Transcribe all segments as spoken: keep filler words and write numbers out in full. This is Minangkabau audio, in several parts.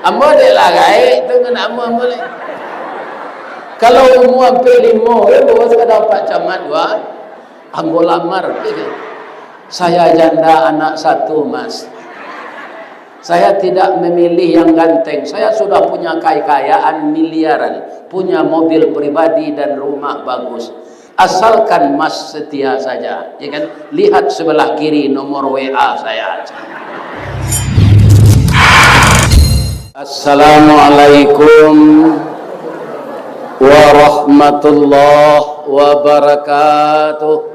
Ambo dek lah gaek tu ngan ambo, ambo lai. Kalau umua ampek limo, eh, bawa sakadar Pak Camat, wah, ambo lamar. Saya janda anak satu, Mas. Saya tidak memilih yang ganteng. Saya sudah punya kekayaan miliaran, punya mobil pribadi dan rumah bagus. Asalkan Mas setia saja, ya kan? Lihat sebelah kiri nomor W A saya. Assalamualaikum warahmatullahi wabarakatuh.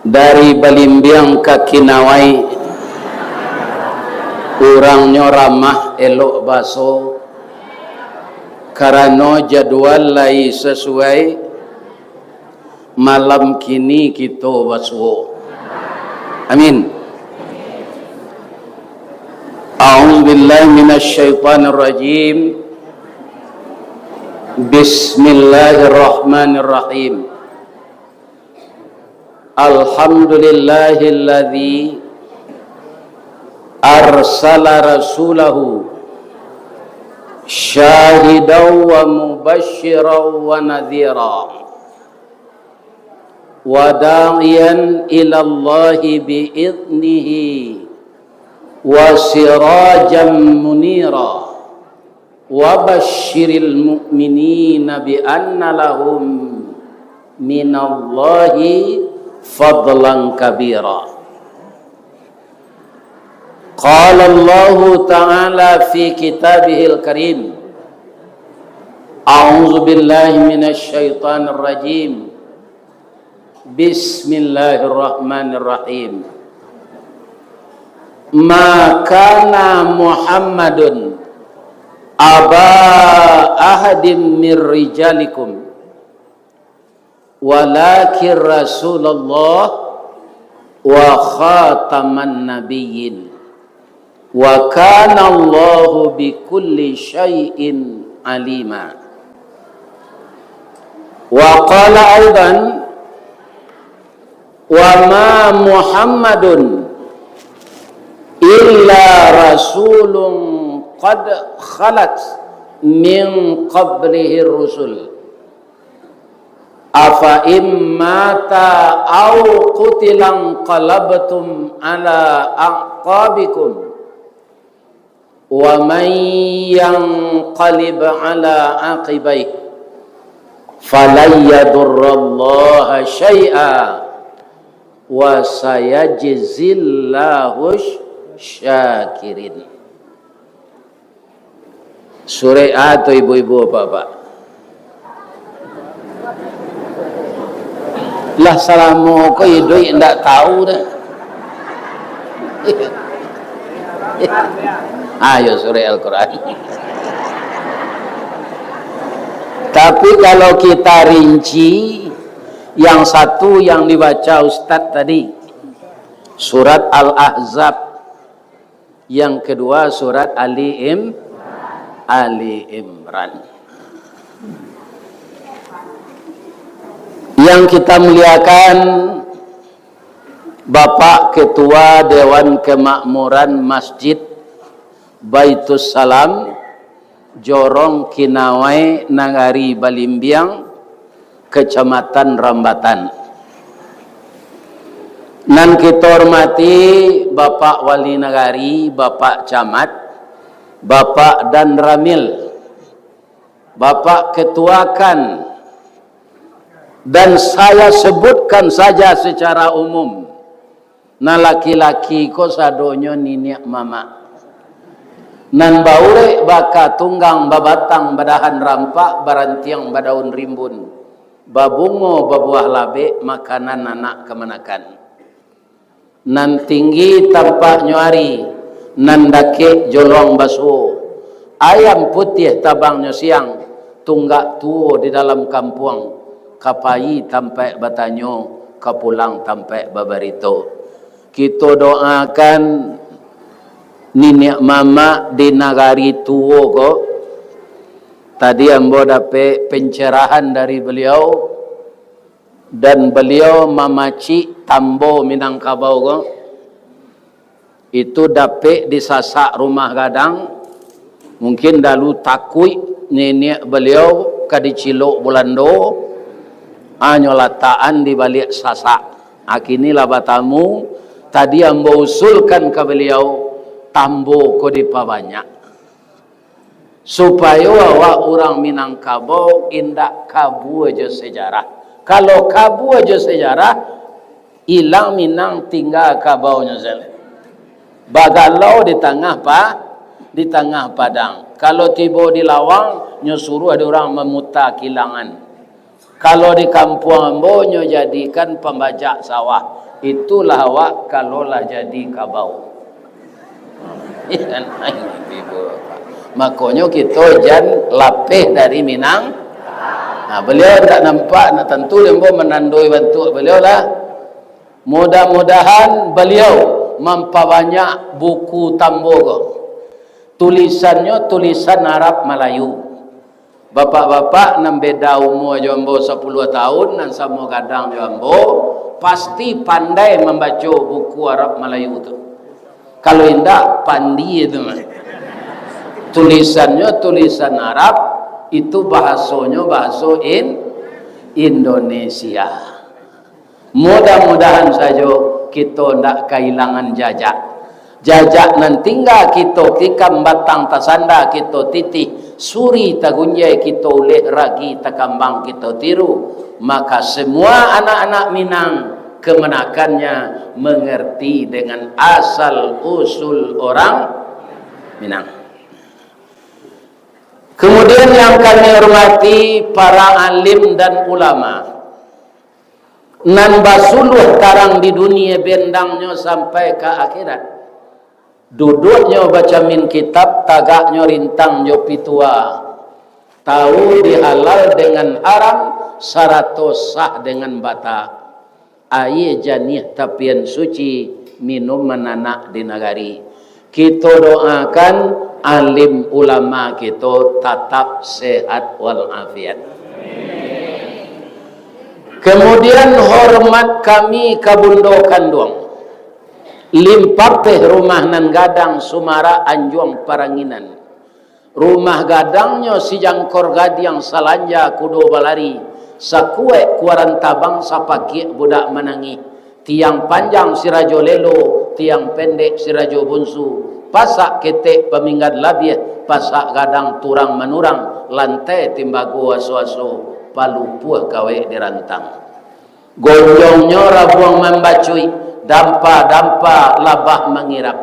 Dari Balimbiang ka Kinawai, urangnyo ramah, elok baso, karano jadwal lai sasuai, malam kini kito basuo. Amin. A'udzubillahi minasyaitonirrajim. Bismillahirrahmanirrahim. Alhamdulillahilladzi arsala rasulahu syahidan wa mubasysyiran wa nadhira, wa da'iyan ilallahi bi idznihi, wa sirajan munira. Wa basysyiril mu'minina bi anna lahum minallahi fadlan kabira. Qala Allahu ta'ala fi kitabihil karim, a'udzu billahi minasy syaithanir rajim. Bismillahirrahmanirrahim. Ma kana Muhammadun aba ahadim mir rijalikum, walakin Rasulullah wa khataman nabiyyin. Wa kana Allahu bi kulli syai'in alima. Wa qala aidan, wa ma Muhammadun illa rasulun qad khalat min qablihi rusul. Afa in mata au qutilan qalabtum ala aqabikum, wa man yanqalib ala aqibaih falan yadurrallaha syai'a wa sayajzillahu syakirin. Surek a tu ibu-ibu, bapak-bapak? Lah salamo ko iduik ndak tahu dah. Ayo surek Al-Quran. Tapi kalau kita rinci, yang satu yang dibaca Ustaz tadi, surat Al-Ahzab, yang kedua surat Ali Im-, Ali Imran. Yang kita muliakan, Bapak Ketua Dewan Kemakmuran Masjid Baitussalam, Jorong Kinawai, Nagari Balimbiang, Kecamatan Rambatan. Nan kito hormati Bapak Wali Nagari, Bapak Camat, Bapak Danramil, Bapak Ketua KAN, dan saya sebutkan saja secara umum, nan laki-laki ko sadonyo niniak mamak. Nan baurek baka tunggang, babatang badahan rampak, barantiang badaun rimbun, babungo babuah labek, makanan anak kamanakan. Nan tinggi tampak nyo ari, nan dakek jolong basuo. Ayam putiah tabangnyo siang, tunggak tuo di dalam kampuang, ka pai tampaik batanyo, ka pulang tampaik babarito. Kito doakan niniak mamak di nagari tuo ko. Tadi ambo dapek pencerahan dari beliau, dan beliau mamacik Tambo Minangkabau ko, itu dapek disasak rumah gadang, mungkin dalu takuik niniak baliau ka dicilok Bulando, hanyo latakan di baliak sasak. Ha, kini lah batamu, tadi ambo usulkan ka baliau, tambo ko dipabanyak. Supayo awak urang Minangkabau indak kabua jo sejarah. Kalau kabua jo sejarah, ilang Minang, tingga kabaunyo sajo. Bagalau di tangah pa-, di tangah padang. Kalau tibo di lawang, nyo suruah dek urang mamuta kilangan. Kalau di kampuang ambo, nyo jadikan pambajak sawah. Itulah awak kalau lah jadi kabau. Makonyo kito jan lapeh dari Minang. Nah, baliau indak nampak, nak tantu dek ambo manandoi bantuak baliau lah. Mudah-mudahan baliau mampabanyak buku tambo ko. Tulisannyo tulisan Arab Malayu. Bapak-bapak nan beda umua jo ambo sapuluah tahun, nan samo gadang jo ambo, pasti pandai mambaco buku Arab Malayu tu. Kalau indak, pandi itu mah. Tulisannyo tulisan Arab, itu bahasonyo bahaso In-, Indonesia. Mudah-mudahan sajo kito ndak kailangan jajak. Jajak nan tingga kito tikam, batang tasanda kito titih, suri tagunjai kito uleh, ragi takambang kito tiru. Maka semua anak-anak Minang, kemenakannya mengerti dengan asal usul orang Minang. Kemudian yang kami hormati para alim dan ulama, nan basuluah tarang di dunia, bendangnyo sampai ka akhirat. Duduknyo bacamin kitab, tagaknyo rintang jo pitua. Tahu di halal dengan haram, sarato sah dengan bata. Aia janiah tapian suci, minuman anak di nagari. Kito doakan alim ulama kito tatap sehat walafiat. Kemudian hormat kami ka Bundo Kanduang. Limpapeh rumah nan gadang, sumarak anjuang paranginan. Rumah gadangnyo sijangkor gadiang, salanja kudo balari, sakuek kuaran tabang, sapakiak budak manangih. Tiang panjang si Rajo Lelo, tiang pendek si Rajo Bunsu, pasak ketek paminggan labiah, pasak gadang turang manurang, lantai timbago aso-aso, palupuah kawek dirantang. Gonjongnyo rabuang mambacuik, dampa-dampa labah mangirap,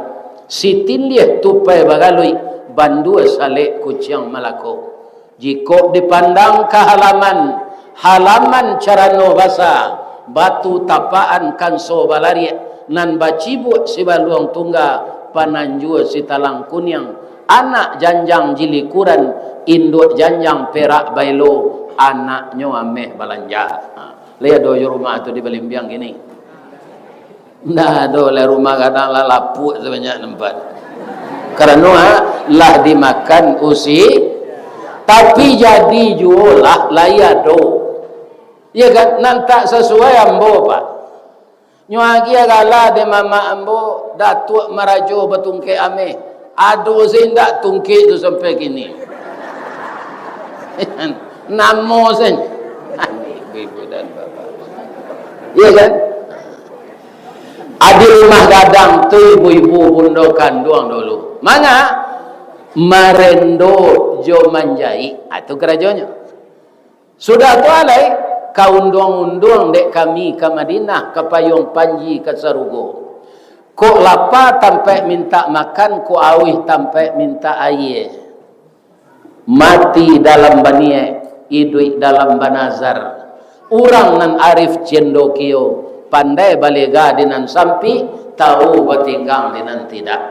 sitiliah tupai bagaluik, bandua salek kuciang malako. Jikok dipandang ka halaman, halaman carano basa, batu tapaan kanso balariak, nan bacibuak sibaluang tungga, pananjua sitalang kuniang, anak janjang jilikuran, induak janjang perak baelo, anaknyo ameh balanja. Ha, lai ado jo rumah tu di Balimbiang kini? Ndak ado lai, rumah gadang lah lapuak sabanyak nampat. Karano, ha, lah dimakan usi, tapi jadi juo lah, lai ado. Iyo kan? Nan tak sasuai ambo, Pak. Nyo agiah gala dek mamak ambo, Datuak Marajo Batungkek Ameh. Ado se indak tungkek tu sampai kini? Namo se. Ibu-ibu dan bapak. Iyo kan? Ado rumah gadang tu ibu-ibu bundo kanduang dulu. Manga? Marendo jo manjaik. Ah, tu karajonyo. Sudah tu alai, ka unduang-unduang dek kami ka Madinah, ka payuang panji ka sarugo. Kok lapa tampaik mintak makan, kok auih tampaik mintak aia. Mati dalam baniaik, iduik dalam banazar. Urang nan arif cendokio, pandai balega di nan sampik, tahu batinggang di nan tidak.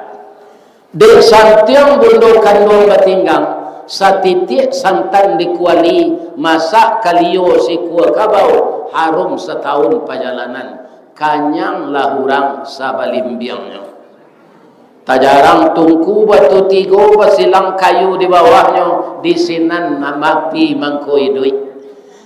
Dek santiang bundo kanduang batinggang, satitiak santan di kuali, masak kalio sikua kabau, harum satahun pajalanan, kanyang lah urang sabalimbiangnyo. Tajarang tungku batu tigo, basilang kayu di bawahnyo, di sinan nan api mangko iduik.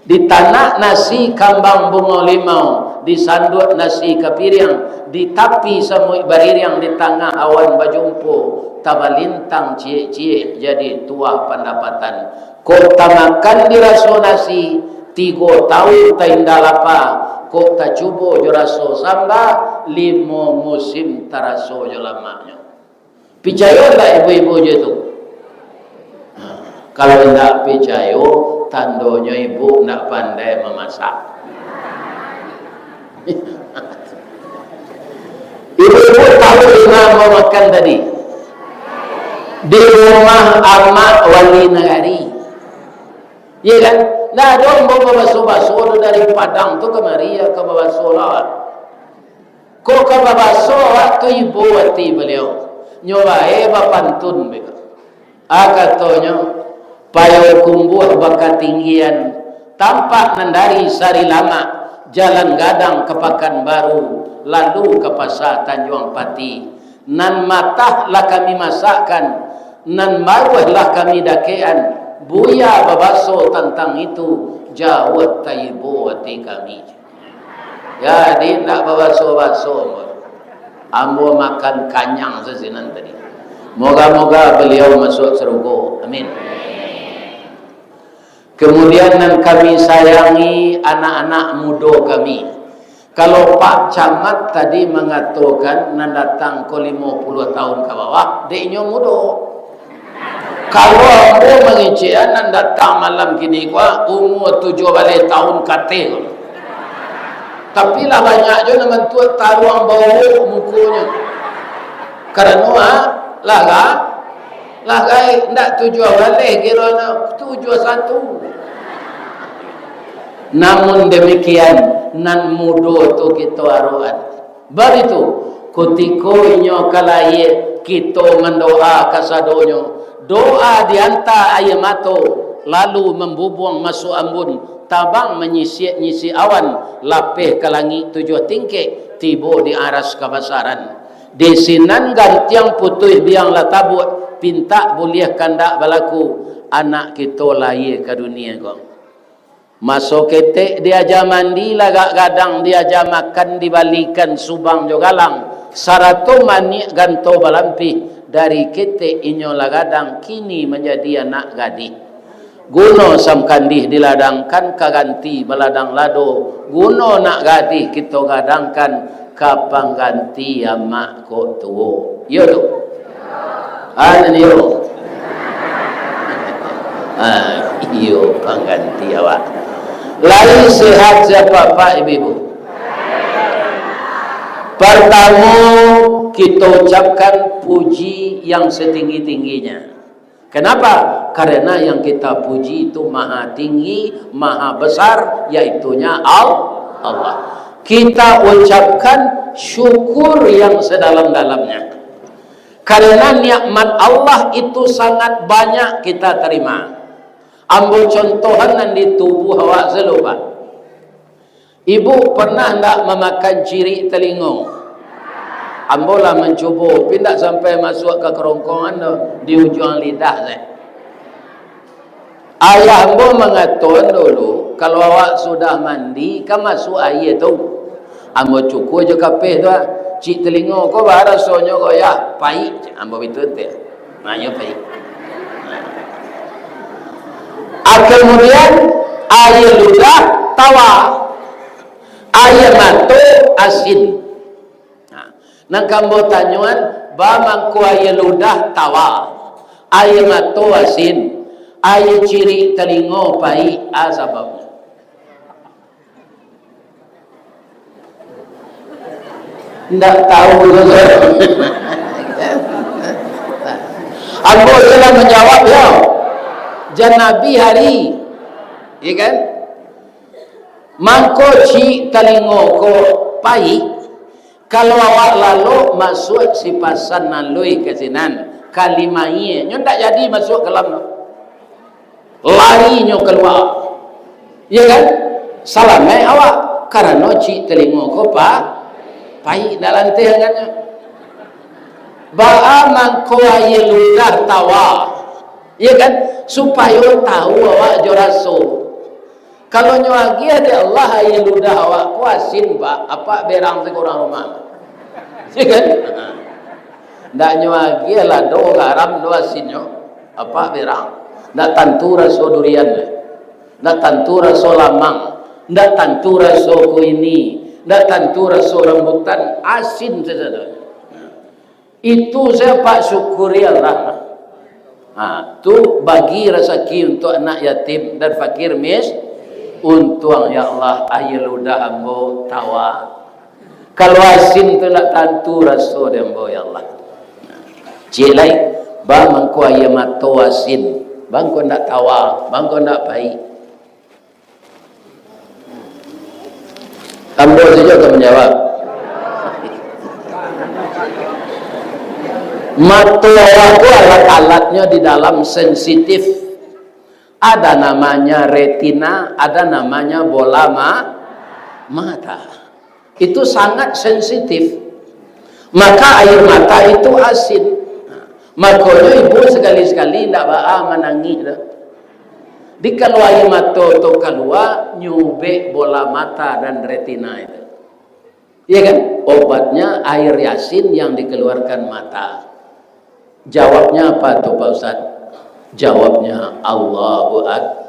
Ditanak nasi kambang bungo limau, Disanduak nasi ka piriang, di tapi samuik baririang, di tangah awan bajumpo, tabalintang ciek-ciek jadi tuah pandapatan. Kok tamakan diraso nasi, tigo taun tainda lapa, kok tacubo jo raso samba, limo musim taraso jo lamaknyo. Picayo ndak ibu-ibu jo tu? Kalau indak picayo, tandonyo ibu ndak pandai mamasak. Ibu-ibu tahu di ma mamakan tadi? Di rumah amak wali nagari. Iya kan? Ndak ado ambo babaso-baso tu dari Padang tu kamari, ya, ka babaso lah. Kok ka babaso awak tu ibo ati baliau. Nyo bae bapantun beko. Ah, katonyo, payo kumbuah bakatinggian, tampak nan dari Sari Lamak, jalan gadang ka Pakanbaru, lalu ka Pasa Tanjuang Pati. Nan matah lah kami masakkan, nan baruah lah kami dakekan, buya babaso tantang itu, jauah taibo ati kami. Jadi, indak babaso-baso. Ambo makan kanyang sasinan tadi. Moga-moga baliau masuak sarugo. Amin. Kemudian, nan kami sayangi, anak-anak mudo kami. Kalau Pak Camat tadi mangatokan nan datang ko limo puluah tahun ka bawah, dek inyo mudo. Kalau ambo mangecekan, nan datang malam kini ko, umua tujuah baleh tahun ka ateh ko. Tapi lah banyak jo nan bantuak taruang bauak mukonyo. Karano, ah, lah ga-, lah gaek, ndak tujuah baleh kironyo, tujuah satu. Namun demikian, nan mudo tu kito arokan. Baitu, kutiko inyo ka lahia, kito mandoa kasadonyo. Doa dianta aia mato, lalu mambubuang masuak ambun, tabang manyisiak-nyisiak awan, lapeh ka langik tujuah tingkek, tibo di aras kabasaran. Di sinan gantiang putuih biang lah tabuak, pintak buliah kandak balaku, anak kito lahia ka dunia ko. Maso ketek diaja mandi, lagak gadang diaja makan, dibalikan subang jo galang, sarato maniak ganto balampih, dari ketek inyo lah gadang, kini manjadi anak gadih. Guno samkandih diladangkan ka ganti baladang lado, guno nak gadih kito gadangkan ka pangganti amak kok tuo. Iyo tu. Ah, nan iyo. Ah, iyo, pangganti awak. Lai sehat sia, Pak, ibu-ibu? Pertamo, kito ucapkan puji yang setinggi-tingginya. Kenapa? Karena yang kita puji itu maha tinggi, maha besar, yaitunya Al-, Allah. Kita ucapkan syukur yang sedalam-dalamnya. Karena nikmat Allah itu sangat banyak kita terima. Ambo contohan nan di tubuh awak selu, Pak. Ibu pernah ndak mamakan cirik talingo? Ambo lah mancubo, tapi ndak sampai masuak ka kerongkongan doh, di ujuang lidah sajo. Ayah ambo mangatoan dulu, kalau awak sudah mandi, kan masuak aia tu. Ambo cukua jo kapeh tu, ah. Cik talingo ko baa rasonyo ko, Yah? Paik, cek ambo bitu teh. Nah, iyo paik. Ah, kemudian, aia ludah tawa, aia mato asin. Nah, nan ka ambo tanyoan, baa mangko aia ludah tawa, aia mato asin, aia cirik talingo paik, a sababnyo? Ndak tahu tu. Ambo je lah manjawab, yo. Jan Nabi hari. Iya kan? Mangko cik talingo ko paik, kalau awak lalok masuak sipasan alui ka sinan, ka limai, nyo ndak jadi masuak ka dalam. Lari nyo kalua. Iya kan? Salamaik awak, karano cik talingo ko pa-, paik dalam teh angannyo. Baa mangko aia ludah tawa? Iya kan? Supayo tahu awak jo raso. Kalau nyo agiah dek Allah, aia ludah awak ko asin, Pak, apak berang sakurang rumah. Ya kan? Ndak nyo agiah lah, do garam, do asinnyo, apak berang. Ndak tantu raso durian, ndak tantu raso lamang, ndak tantu raso kuini, ndak tantu raso rambutan, asin sajo. Itu sajo, Pak, syukuri Allah. Ha, tu bagi rasaki untuk anak yatim dan fakir mis-, untuang, ya Allah, aia ludah ambo tawa. Kalau asin tu ndak tantu raso di ambo, ya Allah. Ciek lai, bang, mangko aia mato asin, bang, ko ndak tawa, bang, ko ndak paik. Ambo sajo ka manjawab. Mato awak tu alat-alatnyo di dalam sensitif. Ada namanya retina, ada namanya bola ma-, mata. Itu sangat sensitif. Maka air mata itu asin. Makonyo ibu sakali-sakali indak baa manangih tu. Di kalau air mato tu kalua, nyubek bola mata dan retina itu. Iya kan? Obatnya air asin yang dikeluarkan mata. Jawabnya apa tu, Pak Ustaz? Jawabnya, Allahu Akbar.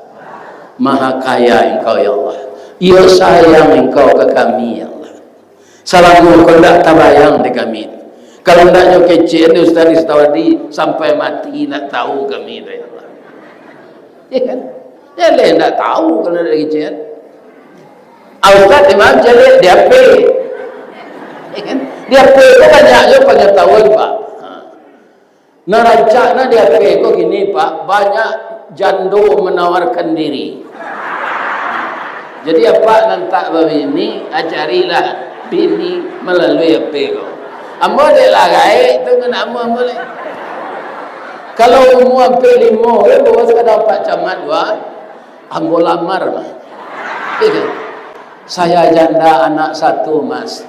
Maha kaya Engkau, ya Allah. Iyo sayang Engkau ka kami, ya Allah. Salamo ko ndak tabayang di kami. Kalau ndak nyo kecek ni Ustaz Ristawadi, sampai mati ndak tahu kami tu, ya Allah. Ya kan? Jaleh ndak tahu kalau ndak kecek. Ah, Ustaz Imam jaleh di H P. Ya kan? Di H P tu banyak jo pangatahuan, Pak. Ha. Nah, rancak nah di H P ko gini, Pak, banyak jando menawarkan diri. Jadi, apak nan tak babini, ah, carilah bini malalui H P ko. Ambo dek lah gaek tu ngan ambo, ambo lai. Kalau umua ampek limo, eh, bawa sakadar Pak Camat, wah, ambo lamar mah. Iya kan? Saya janda anak satu, Mas.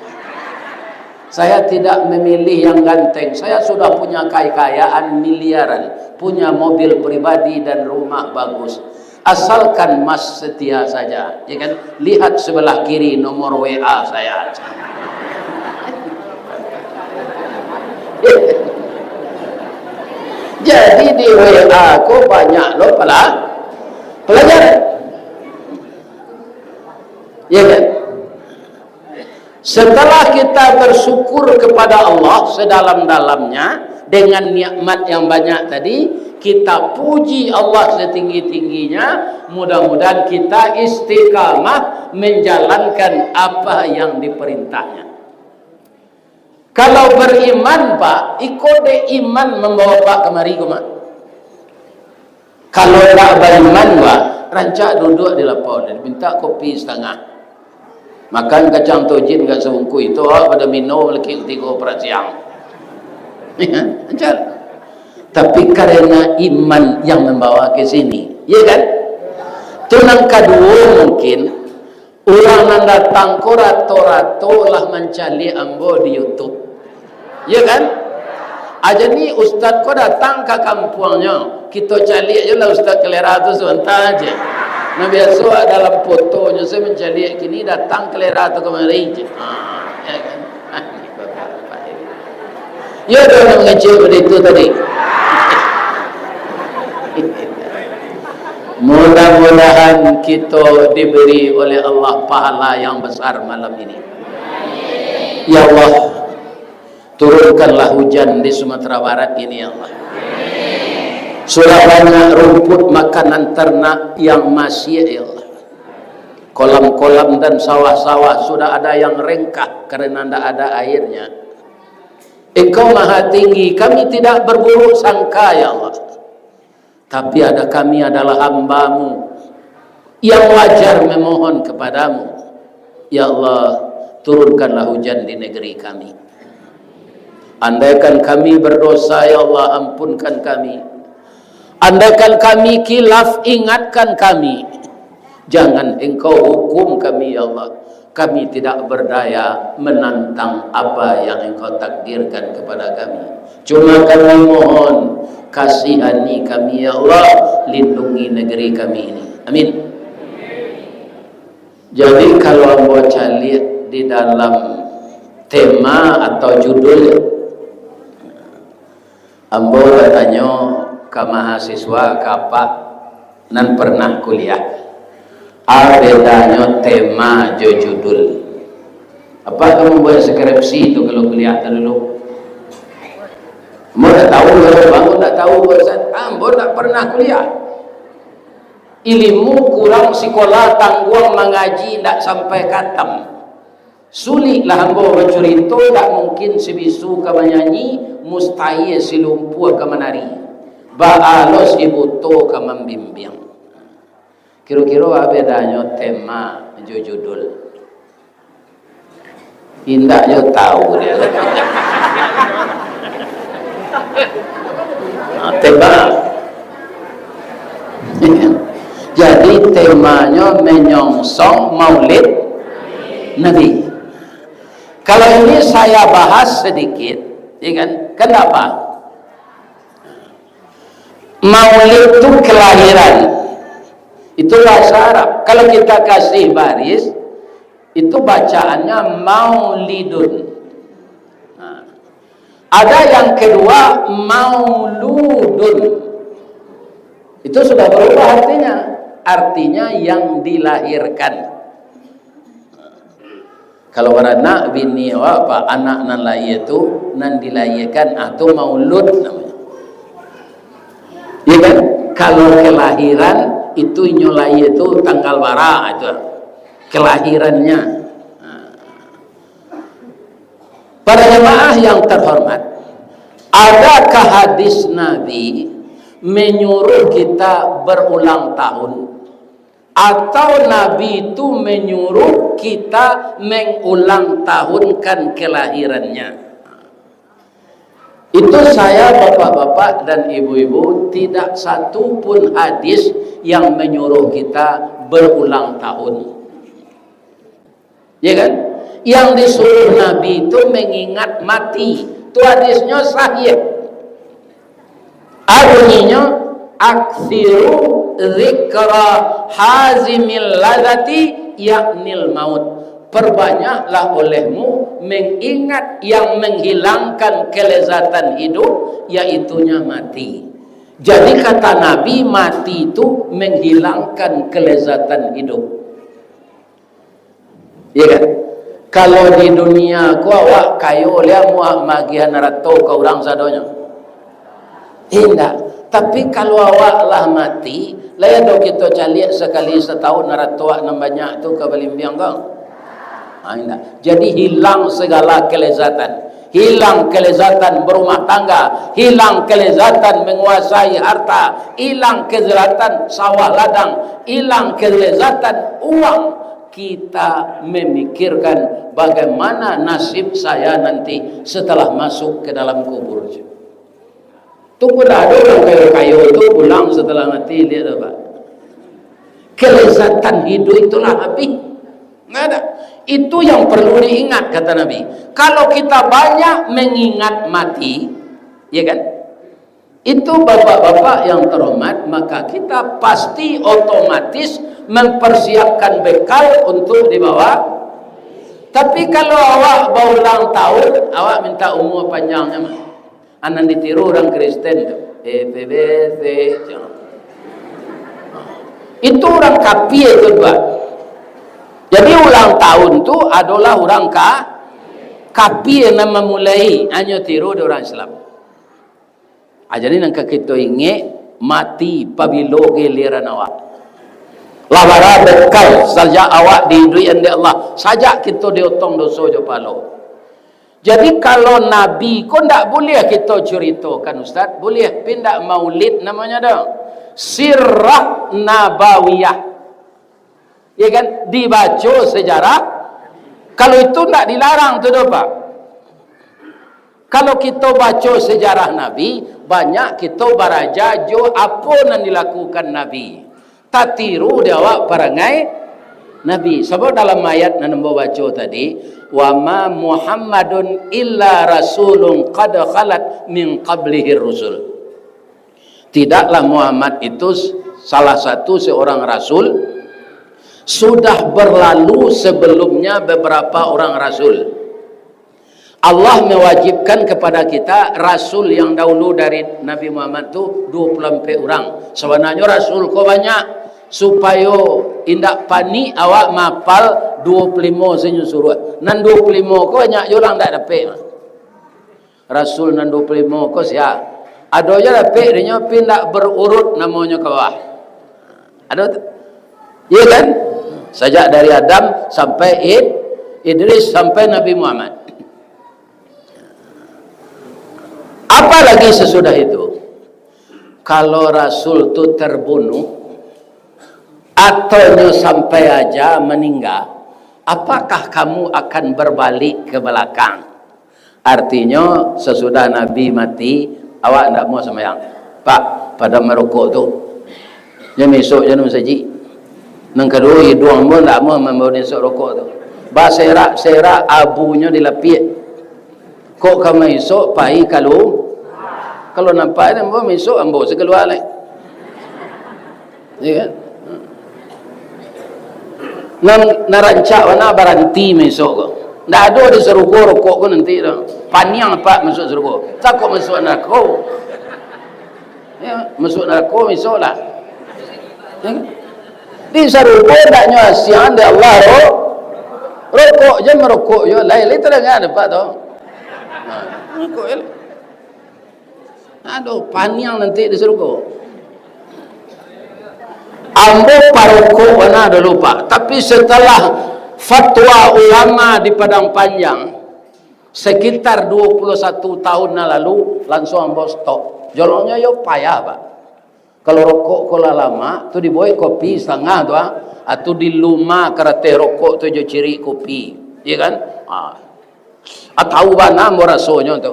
Saya tidak memilih yang ganteng. Saya sudah punya kekayaan miliaran, punya mobil pribadi dan rumah bagus. Asalkan Mas setia saja, ya kan? Lihat sebelah kiri nomor W A saya. Jadi di W A ko banyak lo pela-, pelajaran. Ya kan? Setelah kita bersyukur kepada Allah sedalam-dalamnya dengan nikmat yang banyak tadi, kita puji Allah setinggi-tingginya, mudah-mudahan kita istiqamah menjalankan apa yang diperintahnya. Kalau beriman, Pak, iko dek iman mambawa Pak kamari ko mah. Kalau ndak baiman, wah, rancak duduak di lapau, minta kopi satangah. Makan kacang tojin agak sabungkuih, tu awak pado minum laki tigo parasiang. Ya kan? Rancak. Tapi karena iman yang membawa ke sini, ya kan? Tu nan kaduo mungkin, urang nan datang ko rato-rato lah mancaliak ambo di YouTube. Ya kan? Aja ni ustaz ko datang ka kampuangnyo, kito caliak je lah ustaz kalera tu sabanta aja. Nah, biaso dalam fotonyo, saya mancaliak kini datang kalera tu kamari je. Ha, ya kan? Ya, dah nak mengecek benda itu tadi. Mudah-mudahan kita diberi oleh Allah pahala yang besar malam ini. Ya Allah, turunkanlah hujan di Sumatera Barat ini, ya Allah. Sudah banyak rumput makanan ternak yang masih, ya Allah. Kolam-kolam dan sawah-sawah sudah ada yang rengkah karena ndak ada airnya. Engkau Maha Tinggi, kami tidak berburuk sangka, ya Allah. Tapi ada, kami adalah hamba-Mu yang wajar memohon kepada-Mu. Ya Allah, turunkanlah hujan di negeri kami. Andaikan kami berdosa, ya Allah, ampunkan kami. Andaikan kami khilaf, ingatkan kami. Jangan Engkau hukum kami, ya Allah. Kami tidak berdaya menantang apa yang Engkau takdirkan kepada kami. Cuma kami mohon, kasihani kami, ya Allah, lindungi negeri kami ini. Amin. Jadi, kalau ambo caliak di dalam tema atau judul, ambo batanyo ka mahasiswa, ka apak nan pernah kuliah, a bedanyo tema jo judul. Apak ka mambuek skripsi tu kalau kuliah tu dulu? Ambo ndak tahu, kalau ambo ndak tahu, Ustaz, ambo ndak pernah kuliah. Ilimu kurang sikola, tangguang mangaji, ndak sampai katam. Suliklah ambo bacurito, ndak mungkin si bisu ka manyanyi, mustahil si lumpuah ka manari. Baa lo si buto ka mambimbiang. Kiro-kiro a bedanyo tema jo judul? Indak jo tahu dia. Nah, tema. Jadi, temanyo menyongsong Maulid Nabi. Kalau ini saya bahas sedikit, ya kan? Kenapa? Maulid itu kelahiran. Itu bahasa Arab. Kalau kita kasih baris, itu bacaannya maulidun. Nah, ada yang kedua, mauludun. Itu sudah berubah artinya. Artinya yang dilahirkan. Kalau baranak, bini awak, apa, anak nan lahia tu, nan dilahiakan, ah, tu maulud namonyo. Ya kan? Kalau kelahiran, itu inyo lahia tu tanggal bara, itu kelahirannya. Nah. Para jamaah yang terhormat, adakah hadis Nabi menyuruh kita berulang tahun? Atau Nabi itu menyuruh kita mengulang tahunkan kelahirannya? Itu saya, bapak-bapak dan ibu-ibu, tidak satu pun hadis yang menyuruh kita berulang tahun. Ya kan? Yang disuruh Nabi itu mengingat mati. Itu hadisnya sahih. A bunyinyo, "Aksiru zikra hazimil lazati, yaknil maut." Perbanyaklah olehmu mengingat yang menghilangkan kelezatan hidup, yaitunya mati. Jadi, kata Nabi, mati itu menghilangkan kelezatan hidup. Iya kan? Kalau di dunia ko awak kayo liak, muah magiahan arato ka urang sadonyo? Indak. Tapi kalau awak lah mati, lai ado kito caliak sakali satahun arato awak nan banyak tu ka balimbiang ko? Ha, indak. Jadi hilang segala kelezatan. Hilang kelezatan berumah tangga, hilang kelezatan menguasai harta, hilang kelezatan sawah ladang, hilang kelezatan uang. Kita memikirkan bagaimana nasib saya nanti setelah masuk ke dalam kubur. Tu pun ado urang kayo-kayo tu pulang setelah mati, lihat tu, Pak. Kelezatan hidup itulah habis. Nggak ada. Itu yang perlu diingat, kata Nabi. Kalau kita banyak mengingat mati, ya kan? Itu, bapak-bapak yang terhormat, maka kita pasti otomatis mempersiapkan bekal untuk dibawa. Tapi kalau awak baulang tahun, awak minta umur panjangnya mah. Anan ditiru urang Kristen tu. A P B C. Itu urang kapie tu, Pak. Jadi, ulang tahun tu adolah urang ka-, kapie nan mamulai, hanyo tiru di urang Islam. Ah, jadi nan ka kito ingek, mati pabilo giliran awak. Lah bara bekal sajak awak diiduikan dek Allah, sajak kito diotong doso jo pahalo. Jadi, kalau Nabi ko ndak buliah kito curitokan, Ustaz, buliah, tapi ndak maulid namonyo doh. Sirah Nabawiyah. Ya kan? Dibaco sejarah. Kalau itu ndak dilarang tu doh, Pak. Kalau kito baco sejarah Nabi, banyak kito baraja jo apo nan dilakukan Nabi. Tatiru di awak parangai Nabi. Sabab dalam ayat nan ambo baco tadi, "Wa ma Muhammadun illa rasulun qad khalat min qablihir rusul." Tidaklah Muhammad itu salah satu seorang rasul Sudah berlalu sebelumnya beberapa orang rasul. Allah mewajibkan kepada kita, rasul yang dahulu dari Nabi Muhammad tu dua puluh ampek urang. Sabananyo rasul ko banyak, supayo indak panik awak mapal dua puluh limo sajo suruah. Nan dua puluh limo ko banyak jo urang ndak dapek. Rasul nan dua puluh limo ko sia? Ado jo dapek dinyo, tapi ndak berurut namonyo ka bawah. Ado tu? Iya kan? Sajak dari Adam sampai Id-, Idris sampai Nabi Muhammad. Apalagi sesudah itu, kalau Rasul tu terbunuh, atau nyo sampai aja meninggal, apakah kamu akan berbalik ke belakang? Artinyo, sasudah Nabi mati, awak ndak amuah sambayang. Pak, pado marokok tu. Jan masuak jo nan masajik. Nan kaduo, iduang ambo ndak amuah mambao den isok rokok tu. Baserak-serak abunyo dilapiak. Kok ka maisok pai kalu-, kalau nampak ambo maisok, ambo sakalua lai. Iya kan? Nan, nan rancak bana baranti maisok ko. Ndak ado di sarugo rokok ko nanti tu. Paniang apak masuak sarugo. Takut masuak narako. Ya, masuak narako maisok lah. Ya kan? Di sarugo ndak nyo asiangan dek Allah ro-, rokok je marokok yo. Lai, lai tadanga dek apak tu. Ha, rokok je. Aduh, paniang nanti di sarugo. Ambo parokok bana dulu, Pak. Tapi setelah fatwa ulama di Padang Panjang, sekitar dua puluh satu tahun nan lalu, langsuang ambo stop. Jolongnyo yo payah, Pak. Kalau rokok ko lah lamak, tu dibuek kopi satangah tu, ah. Ah, tu diluma karateh rokok tu jo cirik kopi. Iya kan? Ah. Ah, tahu bana ambo rasonyo tu.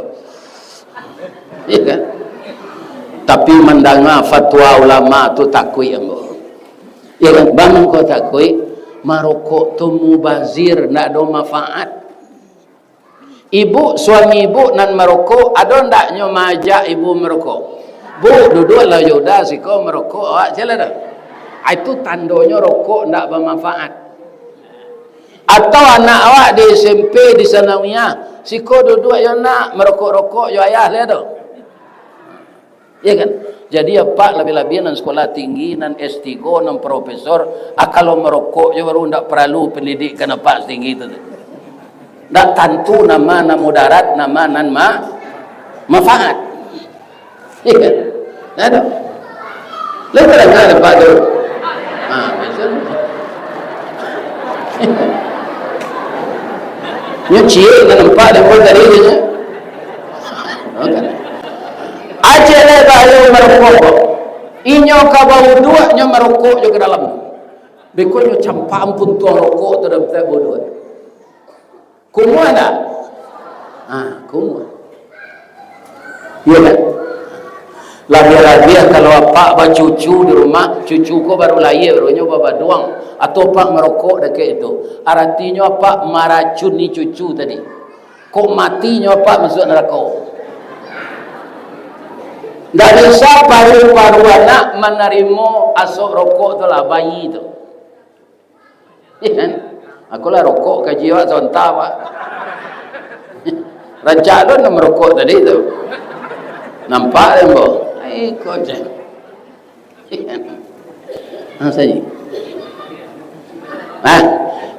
Iya kan? Tapi mandanga fatwa ulama tu takuik ambo. Iya kan? Bang, kok takuik? Marokok tu mubazir, ndak ado manfaat. Ibu, suami ibu nan marokok, ado ndak nyo maajak ibu marokok? "Bu, duduaklah jo Uda siko marokok, awak jalan dah." Ah, itu tandonyo rokok ndak bamanfaat. Atau anak awak di S M P, di sanawiyah, "Siko duduak yo nak, marokok-rokok jo ayah lai tu." Ya kan? Jadi apak labiah-labiah nan sekolah tinggi, nan S tigo, nan profesor, ah, kalau marokok jo baru ndak paralu pendidikan apak setinggi tu. Ndak tantu nama nan mudarat, nama nan ma-, manfaat. Iya kan? Nah, tu. Lain kadang-kadang dapat tu. Ha, biasa. Nyo ciek, nak nampak dia pun tadi dia. Aja lah bahaya marokok. Inyo ka bauduak, nyo marokok jo ka dalam. Beko nyo campak ampun tuang rokok tu dalam tak bauduak. Kumuah ndak? Ha, kumuah. Iya kan? Labiah-labiah kalau apak bacucu di rumah, cucu ko baru lahia, baru nyo babaduang, atau apak marokok dakek itu, aratinyo apak maracuni cucu tadi. Kok mati nyo apak masuak narako. Ndak bisa paru-paru anak manarimo asok rokok tu lah, bayi tu. Iya kan? Aku lah rokok kaji awak sonta, Pak. Rancak tu nak merokok tadi tu. Nampak dia, Ambo? Ai, kocak. Iya kan? Ha, saja. Nah,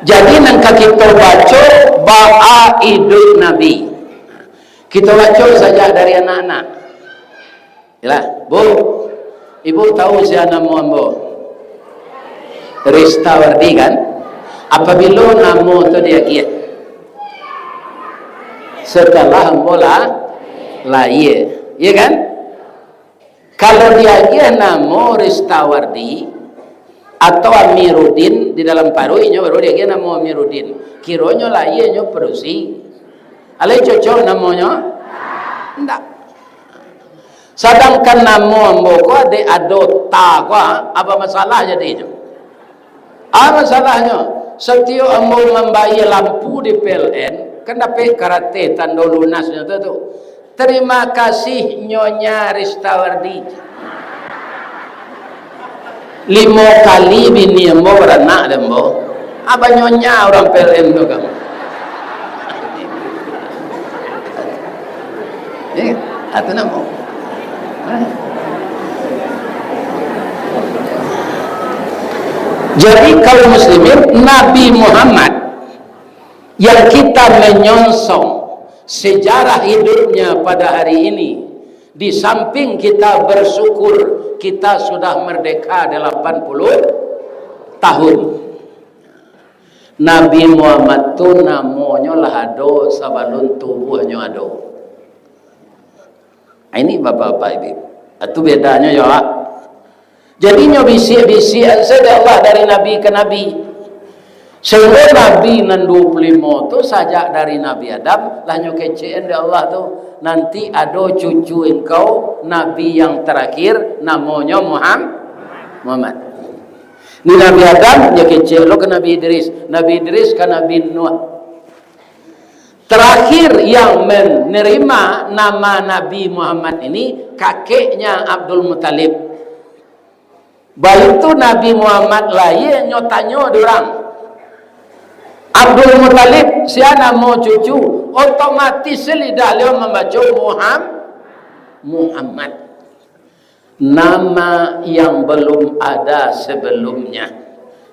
jadi nan ka kito baco baa iduik Nabi. Kito baco sajak dari anak-anak. Yalah, Bu, Ibu tahu sia namo ambo? Ristawardi, kan? Apabilo namo tu diagiah? Setelah ambo lah lahia, iya kan? Kalau diagiah namo Ristawardi atau Amiruddin di dalam paruik, inyo baru diagiah namo Amiruddin. Kironyo lahia nyo padusi. Alai cocok namonyo? Ndak. Sadangkan namo ambo ko dek ado ta ko, apa masalah jadinyo? Ah, masalahnyo, satiok ambo mambayia lampu di P L N, kan dapek karateh tando lunasnyo tu, tu. "Terima kasih, Nyonya Ristawardi." Limo kali bini ambo baranak dek ambo. Abah nyonya urang P L N tu kamu. Eh, atau namo? Jadi, kaum muslimin, Nabi Muhammad yang kita menyongsong sejarah hidupnya pada hari ini, di samping kita bersyukur kita sudah merdeka delapan puluh tahun. Nabi Muhammad tu namonyo lah ado sabalun tubuahnyo ado. Ini bapak-bapak ibu. Itu bedanyo yo, Pak. Jadi nyo bisiak-bisiak saja Allah dari nabi ke nabi. Sehingga nabi nan dua puluh limo tu sajak dari Nabi Adam lah nyo kecekan dek Allah tu. Nanti ado cucu engkau, nabi yang terakhir, namonyo Muham-, Muhammad. Ni Nabi Adam, nyo kecek lo ke Nabi Idris. Nabi Idris ka Nabi Nuh. Terakhir yang menerima nama Nabi Muhammad ini, kakeknya Abdul Muttalib. Baitu Nabi Muhammad lahia, nyo tanyo dek urang, "Abdul Muttalib, sia namo cucu?" Otomatis lidah baliau mambaco Muham-, Muhammad. Nama yang belum ada sebelumnya.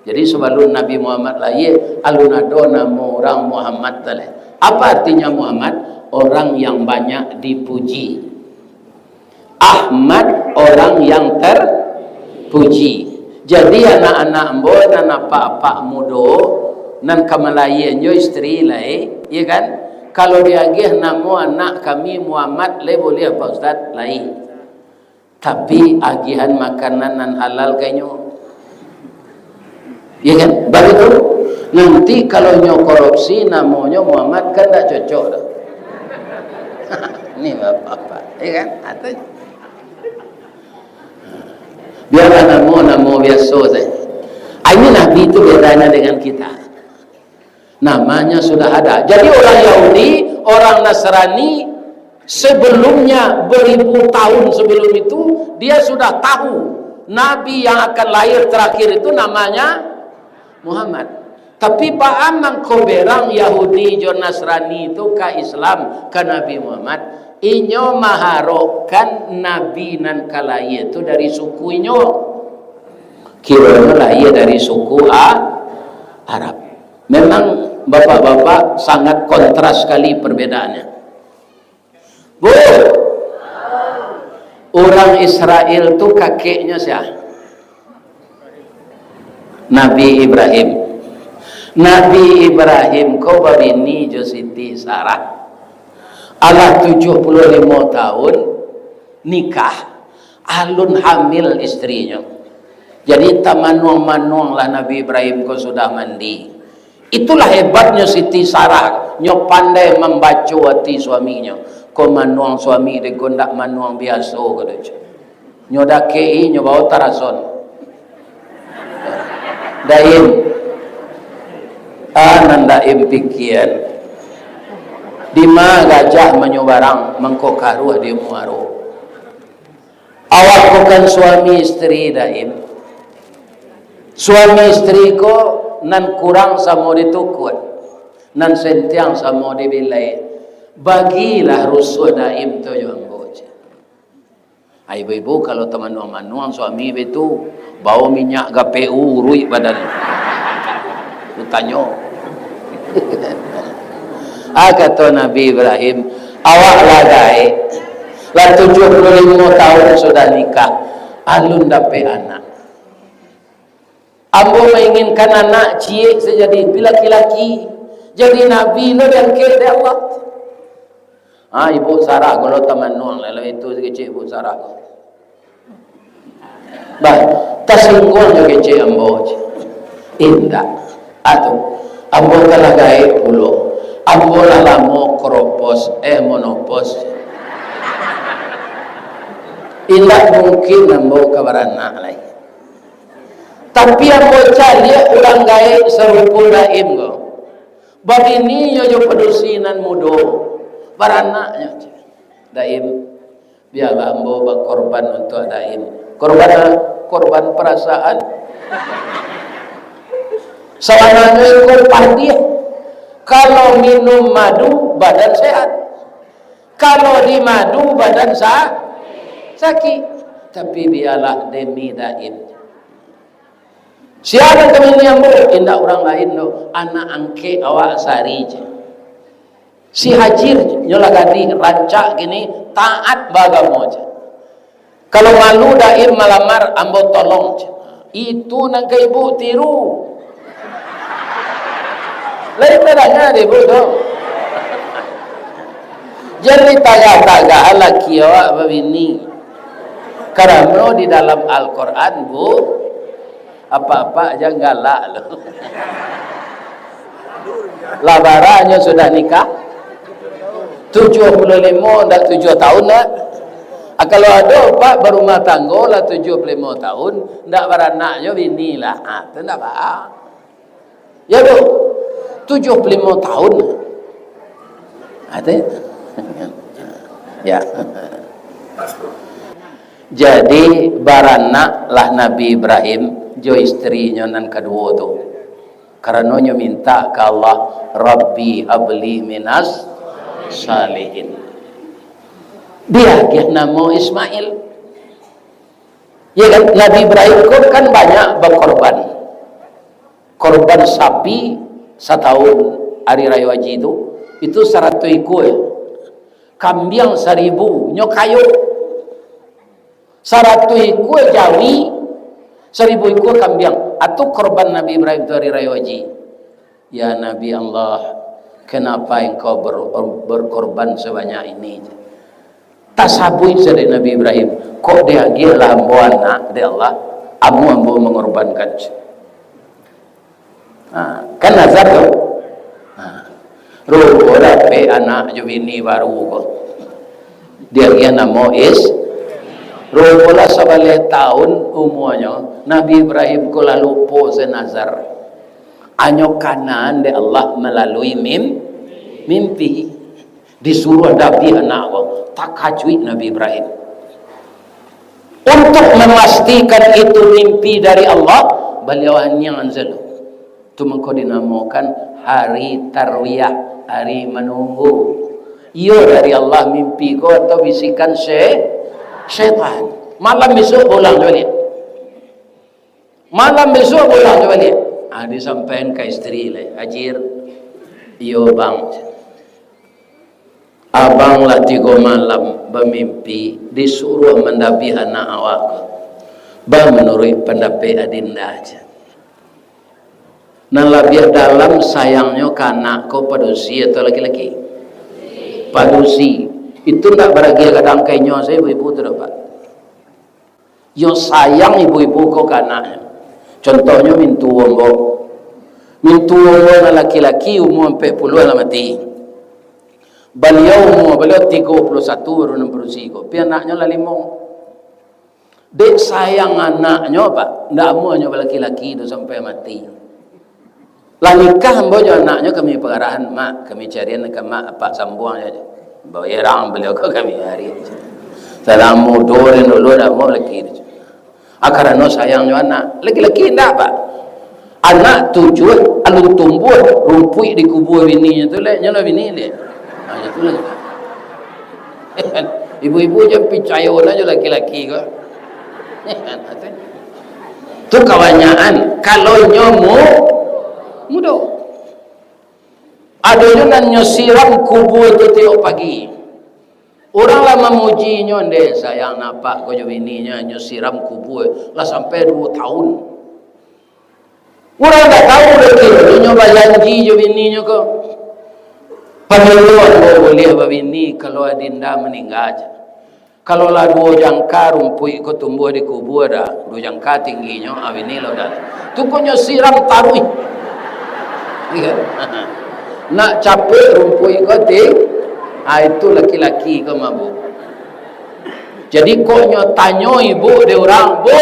Jadi, sebelum Nabi Muhammad lahia, alun ado namo urang Muhammad tu lai. Apa artinya Muhammad? Orang yang banyak dipuji. Ahmad, orang yang terpuji. Jadi, anak-anak ambo nan apak-apak mudo, nan ka malahia jo isteri lai, ya kan? Kalau diagiah namo anak kami Muhammad, lai buliah, Pak Ustaz? Lai. Tapi agiahan makanan nan halal ka inyo. Ya kan? Bagitu. Nanti kalau nyo korupsi, namonyo Muhammad, kan ndak cocok doh. Ni bapak-bapak, ya kan? Atau biarlah namo-namo biaso saja. Ah, ini Nabi itu bedanya dengan kita. Namanya sudah ada. Jadi, orang Yahudi, orang Nasrani, sebelumnya, beribu tahun sebelum itu, dia sudah tahu Nabi yang akan lahir terakhir itu namanya Muhammad. Tapi, baa mangko berang Yahudi jo Nasrani itu ka Islam, ka Nabi Muhammad? Inyo maharokkan Nabi nan ka lahia itu dari suku inyo. Kironyo lahia dari suku A-, Arab. Memang, bapak-bapak, sangat kontras sekali perbedaannya. Bu, urang Israel tu kakeknyo sia? Nabi Ibrahim. Nabi Ibrahim ko babini jo Siti Sarah. Alah tujuah puluah limo tahun nikah, alun hamil isterinyo. Jadi, tamanuang-manuanglah Nabi Ibrahim ko sudah mandi. Itulah hebatnyo Siti Sarah, nyo pandai mambaco ati suaminyo. Ko manuang suami dek ko ndak manuang biaso, kato inyo. Nyo dakek-i, nyo bao tarason. Daim. Ah, nan Daim pikian. Dima gajah manyubarang, mangko karuah di muaro. Awak ko kan suami isteri, Daim. Suami isteri ko nan kurang samo ditukuak, nan sentiang samo dibilai. Bagilah rusuah Daim tu jo ambo, cek. Ai, ibu-ibu, kalau tamanuang-manuang suami baitu, bao minyak G P U uruik badan. Kutanyo. Ah, kato Nabi Ibrahim, "Awak lah gaek. Lah tujuah puluah limo tahun sudah nikah. Alun dapek anak. Ambo mainginkan anak ciek sajo, tapi laki-laki. Jadi nabi lo diangkek dek Allah." Ha, Ibu Sarah ko lo tamanuang lah, lah itu kecek Ibu Sarah. Bah, tasingguang jo kecek ambo, cek. Indak. Atu, ambo kan lah gaek pulo. Ambo lah lamo kropos, eh, monopos. Indak mungkin ambo ka baranak lai. Tapi ambo caliak urang gaek sarupo Daim ko. Babininyo jo padusi nan mudo. Baranaknyo. Daim, bialah ambo bakorban untuak Daim. Korban a-, korban perasaan. Sabananyo iko padiah. Kalau minum madu, badan sehat. Kalau dimadu, badan sa-, sakik. Tapi bialah demi Daim. Sia nan ka bini ambo? Indak urang lain doh, anak angkek awak sari je. Si Hajir, nyo lah gadih, rancak kini, taat baagamo je. Kalau malu Daim malamar, ambo tolong je. Itu nan ka ibu tiru. Lai tadanga dek ibu tu. Jan ditagah-tagah laki awak babini. Karano di dalam Al-Quran, Bu, apak-apak jan galak lo. Lah bara nyo sudah nikah? Tujuah puluah limo, ndak tujuah tahun lah. Ah, kalau ado apak barumah tanggo lah tujuah puluah limo tahun, ndak baranak nyo bini lah. Ah, tu ndak baa. Ya, Bu. Tujuah puluah limo tahun. Ah, tu. Ya. Jadi, baranaklah Nabi Ibrahim jo istrinyo nan kaduo tu. Karano nyo minta ka Allah, "Rabbi habli minas salihin." Diagiah namo Ismail. Ya kan? Nabi Ibrahim ko kan banyak bakorban. Korban sapi satahun ari rayo haji tu, itu saratuih ikua. Kambiang saribu, nyo kayo. Saratuih ikua jawi, saribu ikua kambiang. Atu korban Nabi Ibrahim tu ari rayo haji. "Ya Nabi Allah, kenapa engkau ber-, berkorban sebanyak ini?" Tasabuik sajo dek Nabi Ibrahim, "Kok diagiah lah ambo anak dek Allah, amuah ambo mangorbankan." Ha, kan nazar tu. Ha. Rupo dapek anak jo bini baru ko. Diagiah namo Is. Rupo lah sabaleh tahun umuanyo, Nabi Ibrahim ko lah lupo se nazar. Anyo kanaan dek Allah malalui mim-, mimpi. Disuruah dabiah anak ko. Takajuik Nabi Ibrahim. Untuk memastikan itu mimpi dari Allah, baliau aniang sajo. Tu mangko dinamokan hari tarwiyah, hari manunggu. Iyo dari Allah mimpi ko atau bisikan sye-, syaitan? Malam besok pulang baliak. Malam besok pulang baliak. Ah, disampaikan ka isteri lai, "Hajir, iyo bang, abang lah tigo malam bamimpi, disuruah mandabiah anak awak ko. Bang, manuruik pandapek adinda aja. Nan labiah dalam sayangnyo ka anak ko padusi atau laki-laki?" Padusi. Itu ndak baragiah gadang ka inyo sajo, ibu-ibu tu dapat. Yo sayang ibu-ibu ko ka anaknyo. Contohnyo mintuo ambo. Mintuo ambo nan laki-laki umua ampek puluah lah mati. Baliau umua baliau tigo puluah satu baru nan padusi ko. Pi anaknyo lah limo. Dek sayang anaknyo, Pak, ndak amuahnyo balaki-laki tu sampai mati. Lah nikah ambo jo anaknyo, kami pagarahan, "Mak, kami carian ka mak, apak sambuang ajo." Bayerang baliau ka kami hari. Salah mudo den dulu dah mau laki tu. Ah, karano sayang jo anak. Laki-laki indak, Pak. Anak tujuah, alun tumbuah, rumpuik dikubua bininyo tu, lek, nyo lah bini, lek. Ah, itu lah. Ibu-ibu jan picayo lah jo laki-laki ko. Tu kabanyakan, kalau nyo mu-, mudo. Ado juo nan nyo siram kubua tu tiok pagi. Urang lah mamuji nyo, "Ndeh, sayang apak ko jo bininyo, nyo siram kubua lah sampai duo tahun." Urang ndak tahu doh, kiro nyo bajanji jo bininyo ko, "Pamilo ambo buliah babini kalau adinda maningga," jar. Kalau lah duo jangka rumpuik ko tumbuah di kubua, dah, duo jangka tingginyo, ah, bini lah udah. Tu ko nyo siram taruih. Iyo. Nak capek rumpuik ko ti-, ah, itu laki-laki ko mabuk. Jadi, kok nyo tanyo ibu dek urang, "Bu,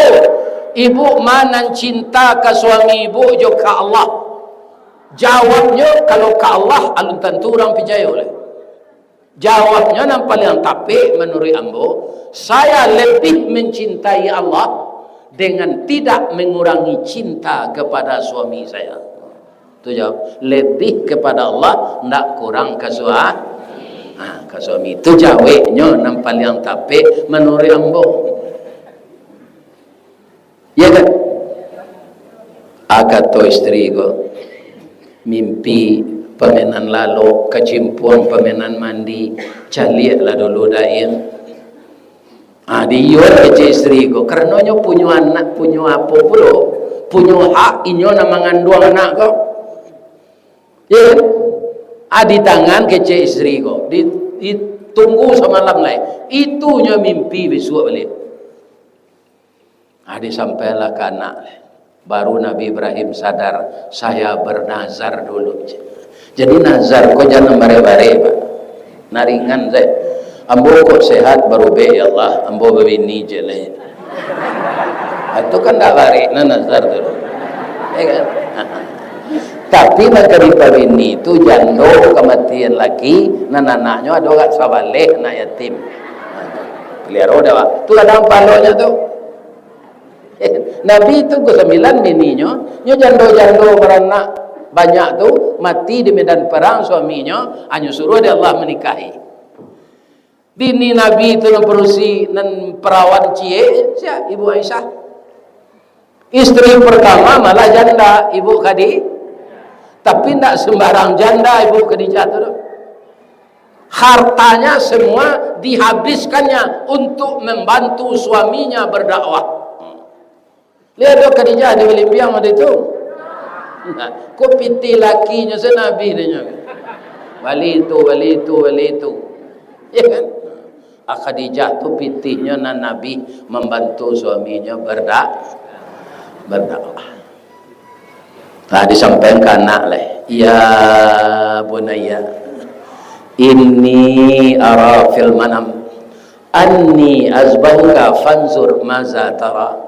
ibu ma nan cinta ka suami ibu jo ka Allah?" Jawabnyo, kalau ka Allah, alun tantu urang picayo lai. Jawabnyo nan paliang tapek manuruik ambo, "Saya lebih mencintai Allah dengan tidak mengurangi cinta kepada suami saya. Tu jawab, lebih kepada Allah, ndak kurang ka sua-, ha, ka suami. Tu jaweknyo nan paliang tapek manuruik ambo. Ya kan? Ah, kato isteri ko, mimpi pamenan lalok, kacimpuang pamenan mandi, caliaklah dulu daim. Ah, di iyo kecek isteri ko, karano nyo punyo anak, punyo apo pulo, punyo hak inyo nan manganduang anak ko. Ya kan? Ah, di tangan kecek isteri ko, di, ditunggu samalam lai. Itu nyo mimpi bisuak baliak. Ah, disampaianlah ka anak. Baru Nabi Ibrahim sadar, "Saya bernazar dulu." Jadi nazar ko jan barek-barek, Pak. Nah, ringan saja. "Ambo kok sehat barubek, ya Allah, ambo babini je lah." Ah, tu kan ndak barek, nah, nazar tu. Ya kan? Tapi nan ka dipabini tu jando kamatian laki, nan anaknyo ado gak sabaleh, anak yatim. Nah, tu. Paliaro dah, Pak. Tu kadang palonyo tu. Nabi tu kasambilan bininyo, nyo jando-jando baranak banyak tu, mati di medan perang suaminyo, hanyo suruah dek Allah manikahi. Bini Nabi tu nan padusi, nan perawan ciek, sia? Ibu Aisyah. Isteri pertama malah janda, Ibu Khadi-, tapi ndak sembarang janda Ibu Khadijah tu doh. Hartanya semua dihabiskannya untuk membantu suaminya berdakwah. Lihat tu Khadijah di Balimbiang waktu itu. Nah, ko pitih lakinyo se Nabi tu nyo. Bali tu, bali tu, bali tu. Ya kan? Ah, Khadijah tu pitihnyo nan Nabi membantu suaminyo berdak-, berdakwah. Nah, disampaikan ka anak lai, "Ya bunayya, inni ara fil manam anni azbahuka fanzur maza tara."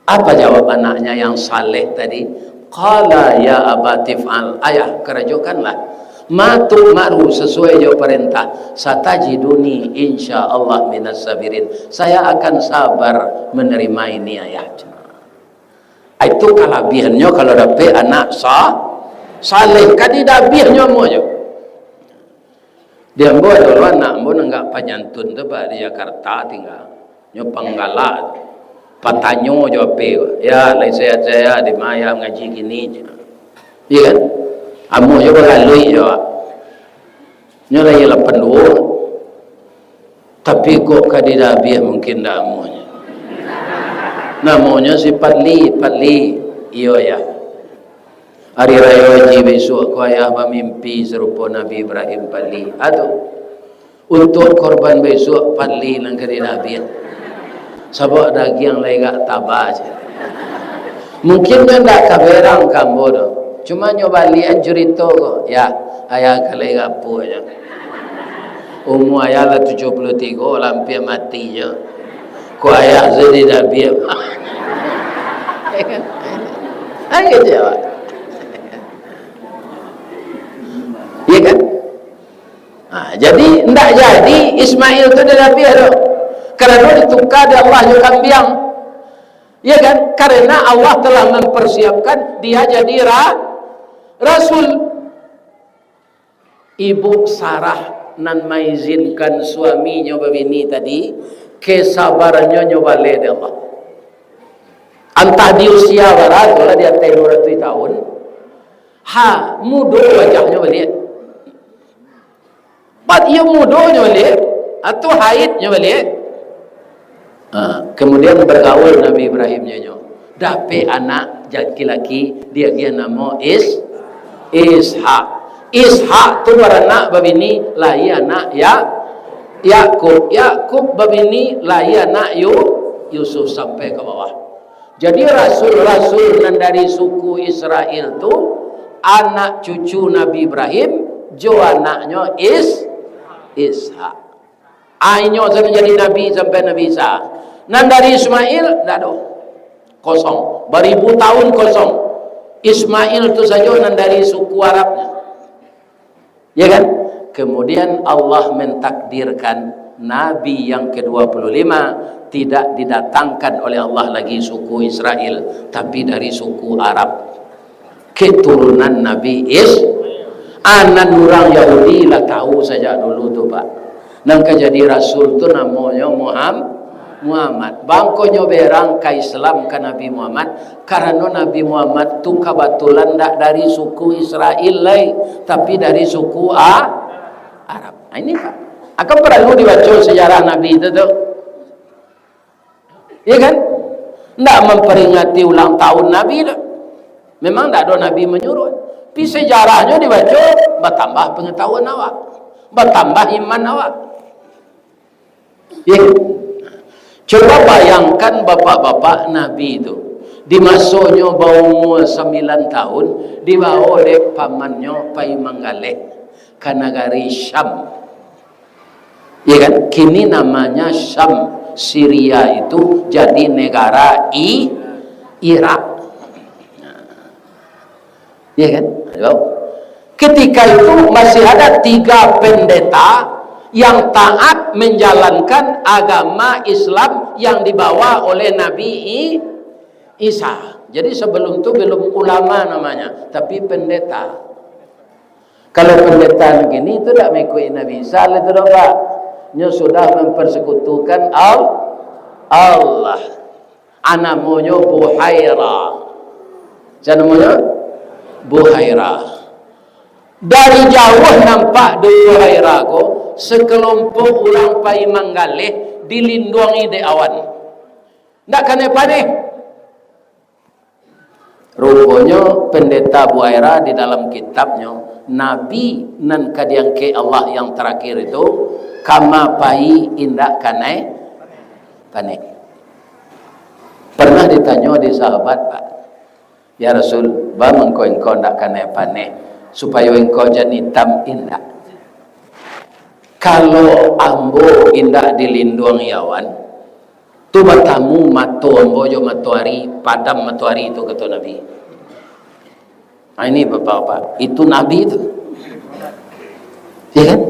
Apa jawab anaknya yang saleh tadi? Qala, "Ya abati fa'al, Ayah, karajokanlah. Ma tu'maru, sesuai jo parentah. Satajiduni insyaallah minas sabirin. Saya akan sabar menerima ini, Ayah." Itu kalabiahannyo kalau dapek anak sa-, saleh, ka didabiahnyo amuahnyo. Di ambo ado lo anak ambo nan agak panyantun tu, Pak, di Jakarta tingga. Nyo panggalak, patanyo jo ape ko. "Ya, lai sehat-sehat, di ma ayah ngaji kini?" Iya kan? Amuah jo bagaluik jo, Pak. Nyo lai lapan duo. Tapi kok ka didabiah mungkin dak amuahnyo. Namonyo si Padli, Padli. Iyo, Yah. Ari Rayo Haji bisuak ko ayah bamimpi sarupo Nabi Ibrahim Padli. Ado. Untuak korban bisuak Padli nan ka didabiah. Sabab dagiang lai agak taba se. Mungkin nyo ndak ka berang ka ambo doh. Cuma nyo baliakan curito ko. Ya, ayah ka lai rapuak nyo. Umua ayah lah tujuah puluah tigo, lah ampia mati nyo. Ko ayah se didabiah. Ayo jawab. Iya kan? Ha, jadi, ndak jadi Ismail tu didabiah tu. Karano dituka dek Allah jo kambiang. Iya kan? Karena Allah telah mempersiapkan dia jadi ra-, rasul. Ibu Sarah nan maizinkan suaminyo babini tadi, kesabarannyo nyo baleh dek Allah. Antah di usia bara tu lah, di ateh duo ratuih tahun, ha, mudo wajahnyo baliak. Bat iyo mudonyo baliak, atau haidnyo baliak. Ha, kemudian bergaul Nabi Ibrahim nyo, dapek anak laki-laki, diagiah namo Is-, Ishak. Ishak tu baranak babini, lahia anak Ya-, Yakub. Yakub babini, lahia anak Yu-, Yusuf sampai ka bawah. Jadi rasul-rasul nan dari suku Israel tu, anak cucu Nabi Ibrahim, jo anaknyo Is-, Ishak. Ah, inyo sajo jadi nabi sampai Nabi Isa. Nan dari Ismail, ndak ado. Kosong. Baribu tahun kosong. Ismail tu sajo nan dari suku Arabnyo. Ya kan? Kemudian Allah mentakdirkan Nabi yang kedua puluh lima tidak didatangkan oleh Allah lagi suku Israel, tapi dari suku Arab, keturunan Nabi Is-, anan urang Yahudi lah tahu sajak dulu tu, Pak. Nan ka jadi rasul tu namonyo Muham-, Muhammad. Bangkonyo berang ka Islam ka Nabi Muhammad, karano Nabi Muhammad tu kabatulan ndak dari suku Israel lai, tapi dari suku A-, Arab. Nah, ini, Pak. Akan perlu dibaco sejarah Nabi itu tu. Iya kan? Ndak memperingati ulang tahun Nabi tu. Memang ndak ada Nabi menyuruh. Tapi sejarahnyo dibaco, bertambah pengetahuan awak. Bertambah iman awak. Iya. Coba bayangkan bapak-bapak Nabi tu. Di masonyo baumur sembilan tahun, dibawa dek pamannyo pai manggaleh ka nagari Syam. Ya kan? Kini namanya Syam, Syria itu jadi negara I-, Irak. Ya kan? Ayo. Ketika itu masih ada tiga pendeta yang taat menjalankan agama Islam yang dibawa oleh Nabi I-, Isa. Jadi sebelum tu belum ulama namanya, tapi pendeta. Kalau pendeta nan kini tu dak mengikuti Nabi Isa lah tu doh, Pak. Nyo sudah mempersekutukan Al-, Allah. Anamonyo Buhaira. Sia namonyo? Buhaira. Dari jauah nampak di Buhaira ko, sekelompok urang pai manggaleh dilinduangi dek awan. Ndak kanai paneh. Ruponyo Pendeta Buhaira di dalam kitabnyo, Nabi nan ka diangkek Allah yang terakhir itu, kama pai indak kanai paneh. Pernah ditanyo di sahabat, Pak, "Ya Rasul, ba mangko engkau ndak kanai paneh, supayo engkau jan itam?" Indak. "Kalau ambo indak dilinduangi awan, tu batamu mato ambo jo matoari, padam matoari tu," kato Nabi. Nah, ini bapak-bapak, itu Nabi tu. Ya kan?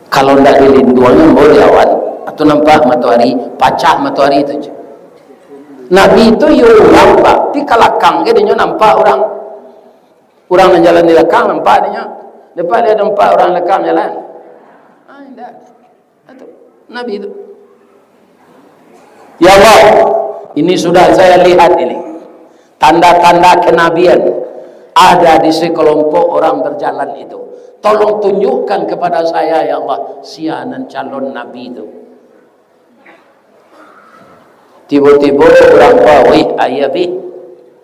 Kalau ndak dilinduangi ambo di awan, atau nampak matoari, pacah matoari tu. Nabi tu yo urang, Pak, tapi ka lakang ge dinyo nampak urang. Urang nan jalan di lakang nampak dinyo. Nampak dia nampak urang lakang jalan. Ah, indak. Itu Nabi itu. Ya Allah, ini sudah saya lihat ini. Tanda-tanda kenabian ada di sekelompok orang berjalan itu. Tolong tunjukkan kepada saya, ya Allah, sia nan calon Nabi itu. Tibo-tibo urang ko, "Wih, aia bih.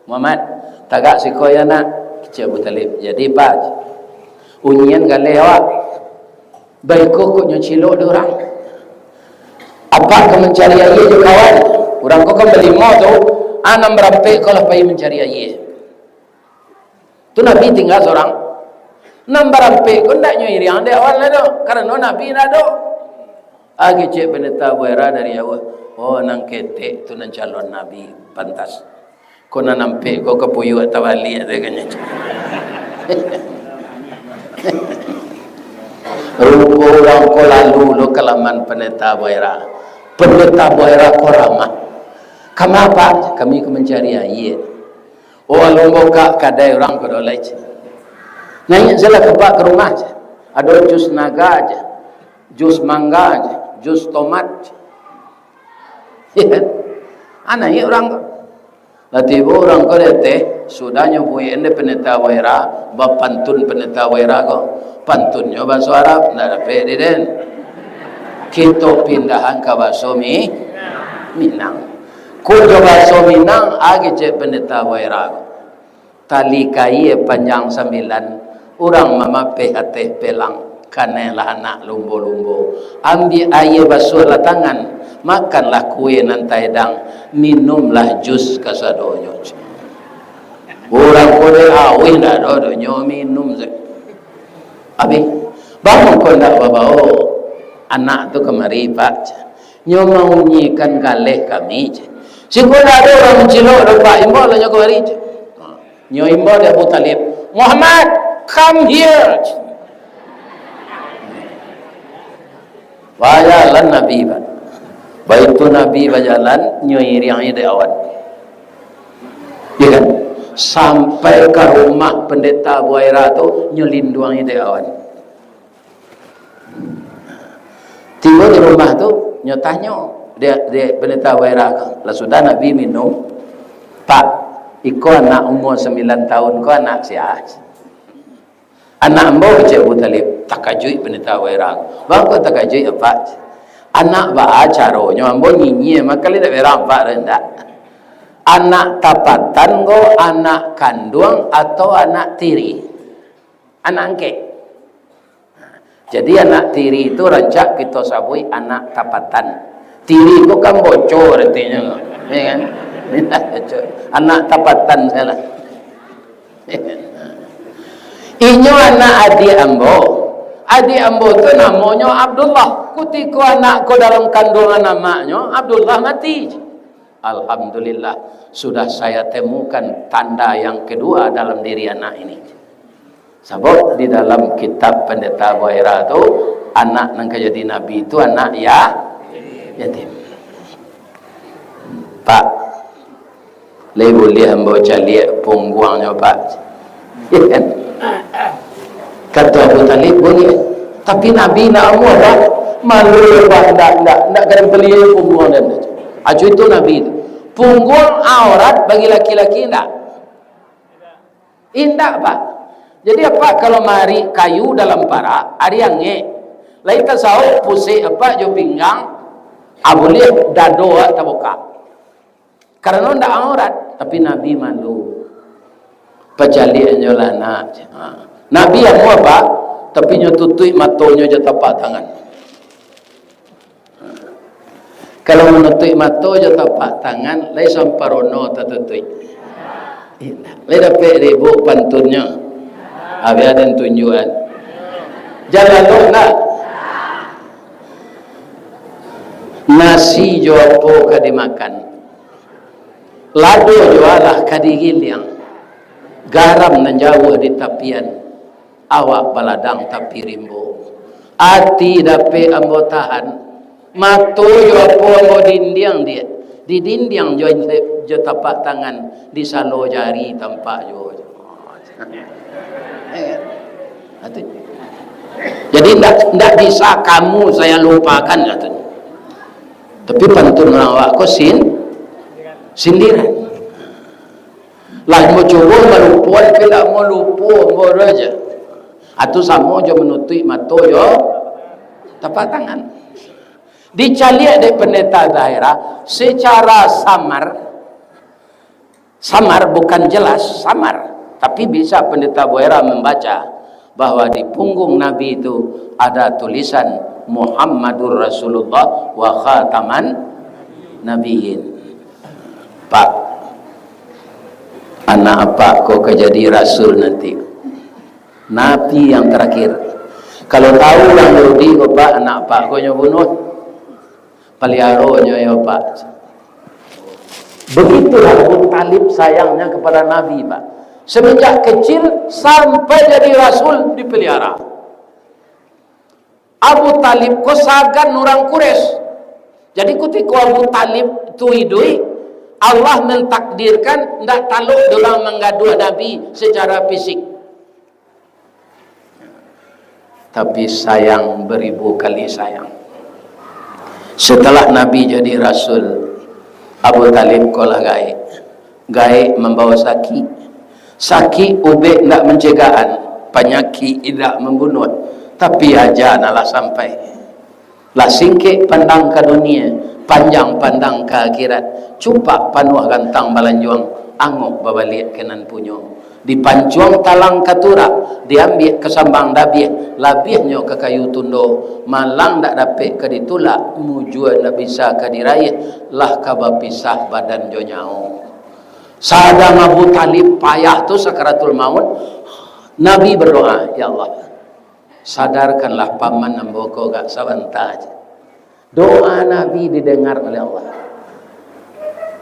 Muhammad, tagak siko ya nak." Kecek Abu Talib, "Jadi, Pak, unyian galeh awak. Baiko kok nyo cilok dek urang. Apak ka mancari aia jo kawan. Urang ko kan balimo tu, ah, nan barampek ko lah pai mancari aia." Tu Nabi tingga surang. Nan barampek ko ndak nyo iriang dek awan lai doh, karano Nabi ndak ado. Ah, kecek Pendeta Buhaira dari jauah, "Oh, nan ketek tu nan calon Nabi, pantas. Ko nan ampek ko kapuyuak tabaliak," tu kanyo. Rupo urang ko lalu lo ka laman Pendeta Buhaira. Pendeta Buhaira ko ramah. "Kama, Pak?" "Kami ka mancari aia." "Oh, alun buka kadai urang ko doh lai," ceh. "Naiak se lah ka Apak ka rumah," ceh. "Ado jus naga," ceh. "Jus mangga," ceh. "Jus tomat," ceh. Ya kan? Ah, naiak urang ko. Lah tibo urang ko di ateh, sudah nyo buek dek Pendeta Buhaira, bapantun Pendeta Buhaira ko. Pantunnyo bahaso Arab, ndak dapek di den. Kito pindahan ka bahaso Mi-, Minang. Kok jo bahaso Minang, ah, kecek Pendeta Buhaira ko. Tali kaia panjang sambilan, urang mamapeh ateh pelang, kanailah anak lumbo-lumbo. Ambiak aia basuahlah tangan, makanlah kue nan taedang, minumlah jus kasadonyo. Urang ko dek auih ndak ado, ado nyo minum se. Abih, "Baa mangko ndak babao anak tu kamari, Pak?" ceh. "Nyo maunyikan galeh kami," ceh. "Siko ndak ado urang mancilok doh, Pak, imbau lah nyo kamari," ceh. Ha. Nyo imbau dek Abu Talib, "Muhammad, come here," ceh. Bajalan Nabi, Pak. Baitu Nabi bajalan, nyo iriangi dek awan. Ya kan? Sampai ka rumah Pendeta Buaira tu, nyo linduangi dek awan. Tibo di rumah tu, nyo tanyo dek, dek Pendeta Buaira ko. Lah sudah Nabi minum, "Pak, iko anak umur sambilan tahun ko anak sia?" "Anak ambo," kecek Abu Talib. Takajuik Pendeta Buaira. "Baa kok takajuik, Apak?" "Anak baa caronyo, ambo nyinyia, mako lai dak berang Apak tu indak. Anak tapatan ko, anak kanduang, atau anak tiri?" Anak angkek. Jadi anak tiri tu rancak kito sabuik anak tapatan. Tiri ko kan bocor artinyo, ya kan? Anak tapatan salah. Inyo anak adiak ambo. Adiak ambo tu namonyo Abdullah. Kutiko anak ko dalam kanduangan amaknyo, Abdullah mati. Alhamdulillah, sudah saya temukan tanda yang kedua dalam diri anak ini. Sabab di dalam kitab Pendeta Buaira tu, anak nan ka jadi nabi tu anak ya-, yatim. Pak, lai buliah ambo caliak pungguangnyo, Pak? Kato Abu Talib, "Buliah." Tapi Nabi nak amuah, Pak. Malu, Pak, ndak, ndak, ndak ka dipaliek pungguang den. Ajo itu Nabi tu. Pungguang aurat bagi laki-laki ndak? Indak, Pak. Jadi, Apak kalau marik kayu dalam parak, ari angek, lai tasauk pusek Apak jo pinggang, ah, buliah dado Apak tabukak. Karano ndak aurat, tapi Nabi malu. Pacaliak nyo lah nak. Ha. Nabi amuah, Pak, tapi nyo tutuik matonyo jo tapak tangan. Kalau manutuik mato jo tapak tangan, lai samparono tatutuik. Indak. Lai dapek ribuk pantunnyo. Habis aden tunjuakan. Jan lalok nak. Nasi jo apo ka dimakan? Lado jo alah ka digiliang. Garam nan jauah di tapian. Awak baladang tapi rimbo. Ati dapek ambo tahan. Mato jo apo ambo dindiang dia. Didindiang jo, jo tapak tangan. Disalo jari tampak juo. Atu. Jadi ndak, ndak bisa kamu saya lupakan, katanya. Tapi pantun urang awak ko sin-, sindiran. Lah ambo cubo malupoan, tapi ndak mau lupo ambo doh aja. Atu samo jo manutuik mato jo tapak tangan. Dicaliak dek Pendeta Daerah secara samar, samar bukan jelas, samar. Tapi bisa Pendeta Buaira membaca bahwa di punggung Nabi itu ada tulisan Muhammadur Rasulullah wa khataman nabiyyin. Pak, anak apak ko ka jadi rasul nanti. Nabi yang terakhir. Kalau tahu urang Yahudi ko, Pak, anak apak ko nyo bunuh. Paliaronyo yo, Pak. Begitulah Abu Talib sayangnya kepada Nabi, Pak. Semenjak kecil sampai jadi rasul dipelihara. Abu Talib ko sagan urang Quraisy. Jadi kutiko Abu Talib tu iduik, Allah mentakdirkan ndak talok dorang manggaduah Nabi secara fisik. Tapi sayang beribu kali sayang. Setelah Nabi jadi rasul, Abu Talib ko lah gaek. Gaek mambawa sakik. Sakik ubek ndak mancegahan, panyakik indak mambunuah, tapi aja nan lah sampai. Lah singkek pandang ka dunia, panjang pandang ka akhirat. Cupak panuah gantang balanjuang, angok babaliak ka nan punyo. Dipancuang talang ka turak, diambiak ka sambang dabiah, labiahnyo ka kayu tundo. Malang ndak dapek ka ditulak, mujua ndak bisa ka diraih, lah ka bapisah badan jo nyawo. Sadang Abu Talib payah tu sakaratul maut, Nabi berdoa, "Ya Allah, sadarkanlah paman ambo ko agak sabanta aja." Doa Nabi didengar oleh Allah.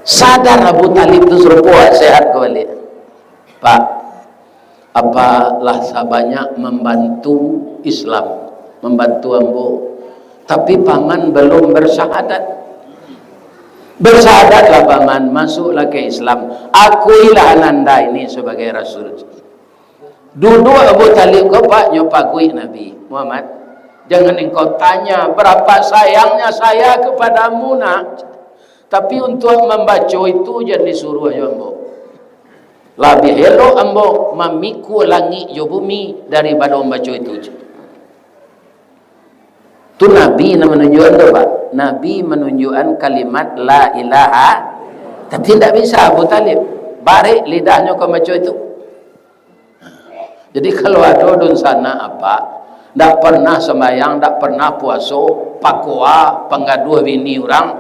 Sadar Abu Talib tu sarupo sehat kembali. Pak, Apak lah sabanyak mambantu Islam, mambantu ambo. Tapi paman belum bersyahadat. Bersyahadatlah paman, masuklah ke Islam. Akuilah ananda ini sebagai rasul. Duduk Abu Talib ko, Pak, nyo paguik Nabi Muhammad. Jangan engkau tanya berapa sayangnya saya kepadamu, nak. Tapi untuk mambaco itu jan disuruah jo ambo. Labiah elok ambo mamikua langik jo bumi daripado mambaco itu. Tu Nabi nan manunjuakan tu, Pak. Nabi manunjuakan kalimat la ilaha, tapi ndak bisa Abu Talib. Barek lidahnyo ka mambaco itu. Jadi, kalau ado dunsanak apak, ndak pernah sambayang, ndak pernah puaso, pakoa, panggaduah bini urang,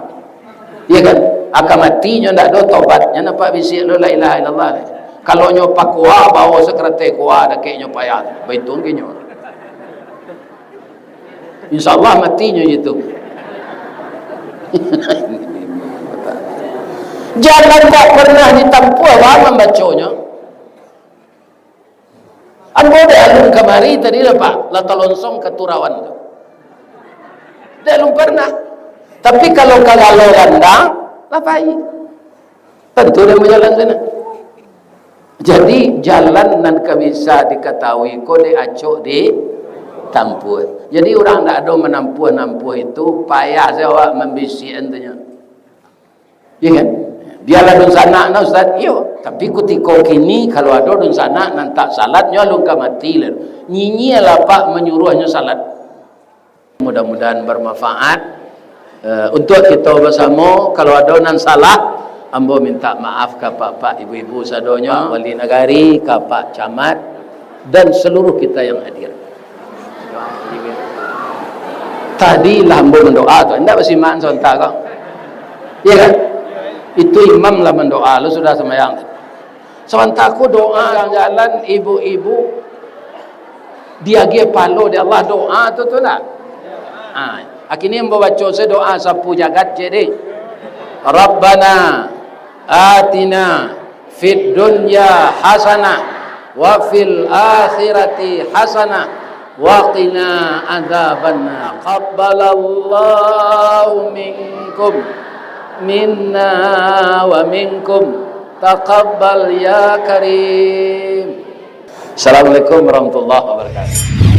iya kan? Akan mati nyo ndak ado tobatnyo, nampak bisiak lo la ilaha illallah. Kalau nyo pakoa, bawa sakaratai koa, dakek nyo payah, baitung ke nyo. Insya Allah mati nyo itu. Jalan tak pernah ditampuah, bang, mambaconyo. Ambo di alun kamari tadi lah, Pak, lah talonsong ka Turawan tu. Di alun pernah. Tapi kalau ka Galo Gandang, lah pai. Tantu dia bajalan sana. Jadi, jalan nan ka bisa dikatahui ko dek acok ditampuah. Jadi, urang ndak ado manampuah-nampuah itu, payah sajo awak mambisiakan tu nyo. Iya kan? Bialah dunsanak nah, Ustaz. Iyo, tapi kutiko kini, kalau ado dunsanak nan tak salat, nyo alun ka mati lah. Nyinyia lah, Pak, manyuruahnyo salat. Mudah-mudahan bermanfaat. Eh, untuk kita bersama, kalau ada nan salah, ambo minta maaf ka pak-pak, ibu-ibu sadonyo, Pak Wali Nagari, ka Pak Camat, dan seluruh kita yang hadir. Tadi lah ambo mendoa tu, indak basimak sebentar ko. Iya kan? Itu imam lah mendoa, lo sudah sembahyang. Sabanta ko doa jalan, ibu-ibu diagiah pahalo dek Allah doa tu, tu lah. Ha, akini ambo baco se doa sapu jagat ciek deh. Rabbana atina fid dunya hasanah wa fil akhirati hasanah wa qina adzabannar. Taqabbalallahu minkum, minna wa minkum. Taqabbal ya Karim. Assalamualaikum warahmatullahi wabarakatuh.